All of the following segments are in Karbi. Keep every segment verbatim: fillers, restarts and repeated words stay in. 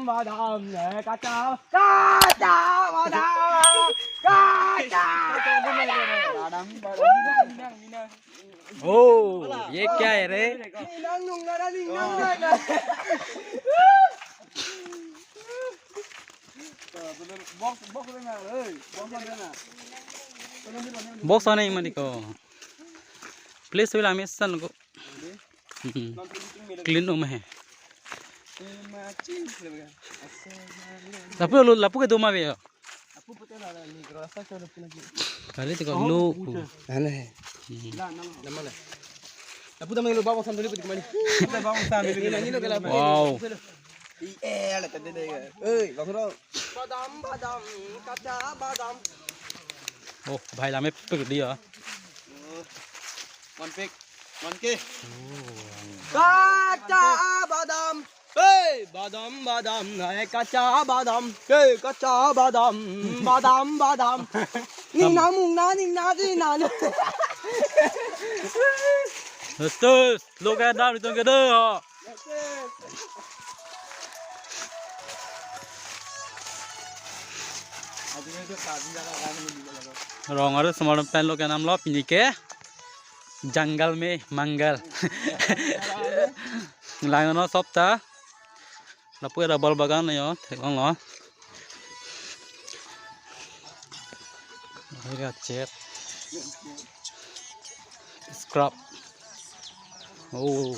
Badam, eh, kacha, kacha, badam, kacha. Badam, badam. Oh, ye kya hai re? Ninang nung nara ninang nara. Box, box na, eh, box na. Box na imani ko. Please, wala misan ko. Hmm. Clean room hai. Lapu lo, lapu ke do ma be yo. Kali te ko lo. Ana hai. Hmm. Lapu tama lo babo sambil putih kemana? Babo sambil putih. Ini lo kala. Wow. Eh, ala tadi deh. Eh, bang ro. Badam, badam, kacha badam. Oh, bhai lame pik diya. One pick, one K. Kacha badam. Hey, badam, badam, hey, kacha badam. Hey, kacha badam, badam, badam. Ninang nung na, ninang nara ninang. Terus, lo ke dam itu ke deh. Rong aru semar pen lo ke nam lo pini ke. Jungle mein mangal. Lang no sopta. Lapu rubber bagan yo, theklong lo. Hai ka chet. Scrub. Oh.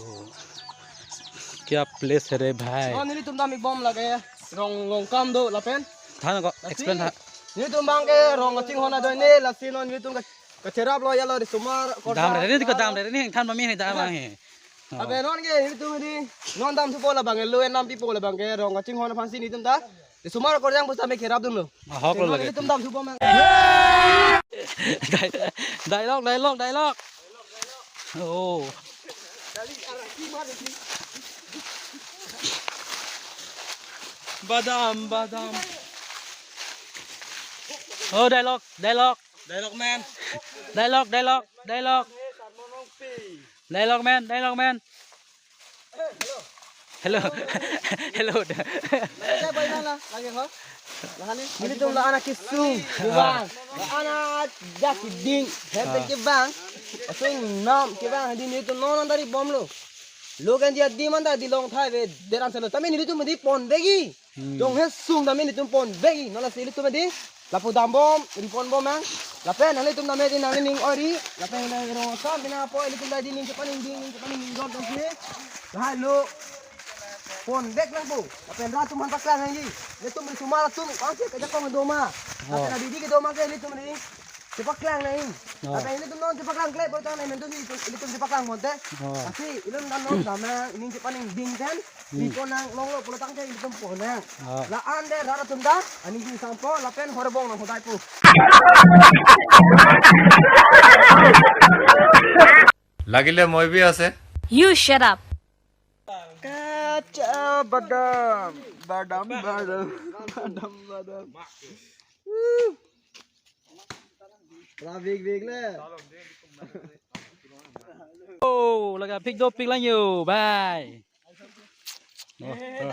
Kya place hai re bhai? Oh, nelitum dam ik bom lake. Rong, rong kam do lapen. Than ko, explain tha. Nelitum bang ke rong kachinghon adon ne, lasi non nelitum ka, kacherap lo ya lo risomar. Dam re, ni ko dam re, ni than mami hai dam bang he. Oh. Abe non ke nelitum di, non dam thupo labang ke, lo en dam pipo labang ke, rong kachinghon aphansi nelitum ta. Risomar akorjang pusitame kerap dunlo. Ahok lo lake. Nelitum dam thupo mang. Dialogue, dialogue, dialogue. Oh. Badam, badam. Oh, dialogue, dialogue. Dialogue man. Dialogue, dialogue, dialogue. Dialogue man, dialogue man. Hello. Hello. Lagi apa ini lah? Lagi apa? Lah ini. Nelitum la-an akesung kevang. La-an ajak keding. Hem pen kevang. Asung nam kevang. Hadi nelitum non non dari bom lo. Lo kan dia di mana di long thai ve deran selo. Tame nelitum di pon begi. Hmm. Dong he sung tame nelitum pon begi. Non lasi nelitum di. Lapu dam bom, ri pon bom mang. Lapen nanglitum tame di nangning ori. Lapen nang rong sam bina po nelitum di ning chepaning ding, ning chepaning ding dot dong si. Lahai lo. Pon bek nangpo. Lapen rat atum aphan paklang nangji. Nelitum risomar atum, angse kajakong do ma. Oh. Lapen abidi kedo ma ke nelitum di. Chepaklang nang. Oh. Lapen nelitum non chepaklang kle, botang nang nelitum di, nelitum chepaklang monte. Oh. Lasi, nelitum non dam nang, ning chepaning ding pen. Hmm. Ri pon nang longlo pulo tangte nelitum pon nang. Ah. La-an de rat atum ta, aning ding sampo, lapen horbong nang hodai pu. লাগিলে মই বি আছে। You shut up. Kacha badam, badam, badam, badam, badam. Woo. Pura big, big le. Oh, laga pik do pik lang yo, bhai. Oh, oh.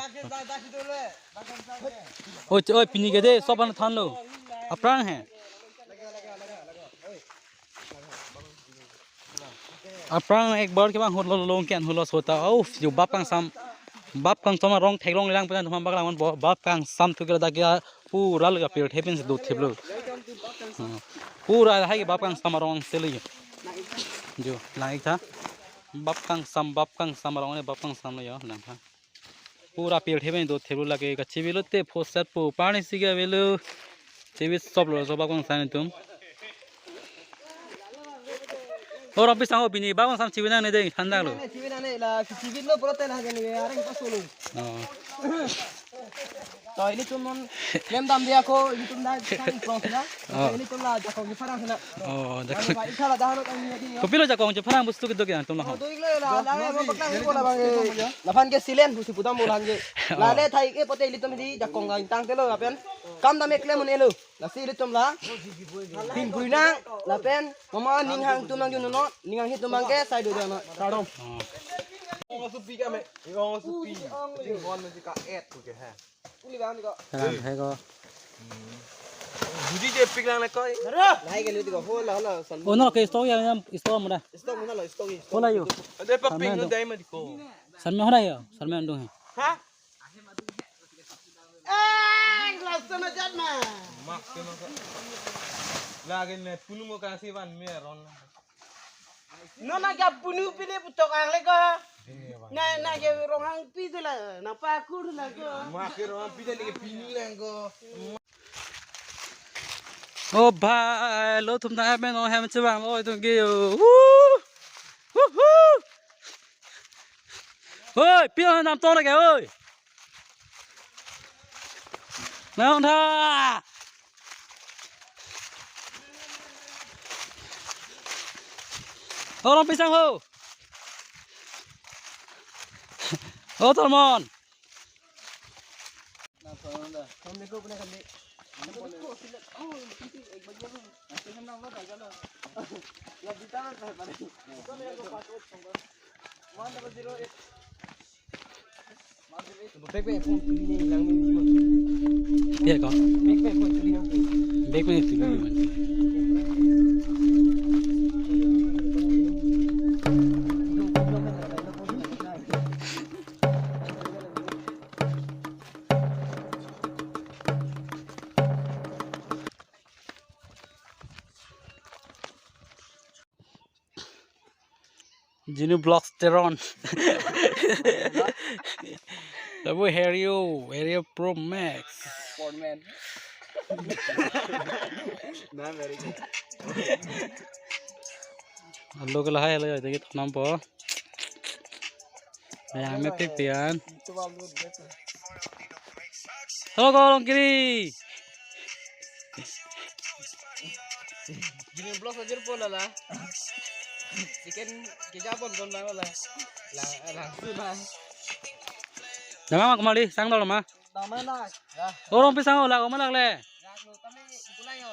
Oi, oi, pini ke de, sob an than lo. Aphrang hai. Aphrang ek bar kevang hut lo long kian hut lo sota. Oh, yo bap kangsam. Bap kangsam arong theklong lang pen thoma bak lang bo. Bap kangsam thu ke ladak ke pura laga pirthe pen si do thip lo. Hmm. Pura hai ke bap kangsam arong sele. Jo, lang ik tha. Bap kangsam, bap kangsam arong ne bap kangsam lo yo, lang tha. Pura pirthe pen do thip lo lake kachibi lote phosat po pani si ke avelo. Chibi sob lo sob bap kangsam atum. Oh, Rongpi sang ho pini bap kangsam chibi nangne de thandak lo. Chibi nangne la chibi lo pulote la ke ne areng paso lo. Oh. To ilitum non klem dam dia ko ilitum da sang prong sina. Oh. Ilitum la jakong di parang sina. Oh, jakong. Ba ikhala dahalo tang ni di. Kopilo jakong je parang bostu kedo ke atum la ho. Oh, doi le la la mo paklang ko la bang. Laphan ke silen husi putam bolan ke. Oh. La le thai ke pote ilitum di jakong ga intang telo lapen. Kam dam eklem un elo. Lasi ilitum la. Pin puinang lapen mama ning hang tum nang juno ning hang hitum bang ke sai do jana. Kardom. Oh. Ong supi kame. Ong supi. Ong supi. Ong supi. Ong supi. Ong supi. Ong supi. Kalang hai ko. Judi je pik lang le koi. Lahai ke luti ko, hola, hola, san. Oh, no, ke stock ya, ya, stock muna. Stock muna lo, stock, stock. Hola yo. Ade pa pik no dai ma di ko. San me hola yo, san me andung hai. Ha? Eh, glass to na jat ma. Mak ke mak. Lagi ne punu mo kasi van me ron. No na ke punu pili putok ang le ko. Na, na ke Ronghangpi tu la, na pakur la ko. Mak ke Ronghangpi tu le ke pini lang ko. Oh bhai, lo thum na amen, oh hem chevang lo itum ke yo. Woo! Woohoo! Oi, pio nam tong lagi oi. Nang tha. Orang pisang ho. Oh, Tormon. Bag pen phone tuli nang lang ni mo. Iya ko. Bag pen phone tuli nang. Bag pen tuli nang. Jinu Vlogs Teron. Labu Herio, Herio Pro Max. Sportman. Nah, very good. Alo ke lahai lo ya, jadi thonam po. Yang me pik pian. Halo, Kolong Kiri. Jinu Vlogs aja po lala. Ikan keja pon pon lang lala. Lang, lang su lang. Nama ma kemali, sang dolo ma. Nama nak. Ya. Orang pisang ola, kemana le? Ya, lu kami pulang yo.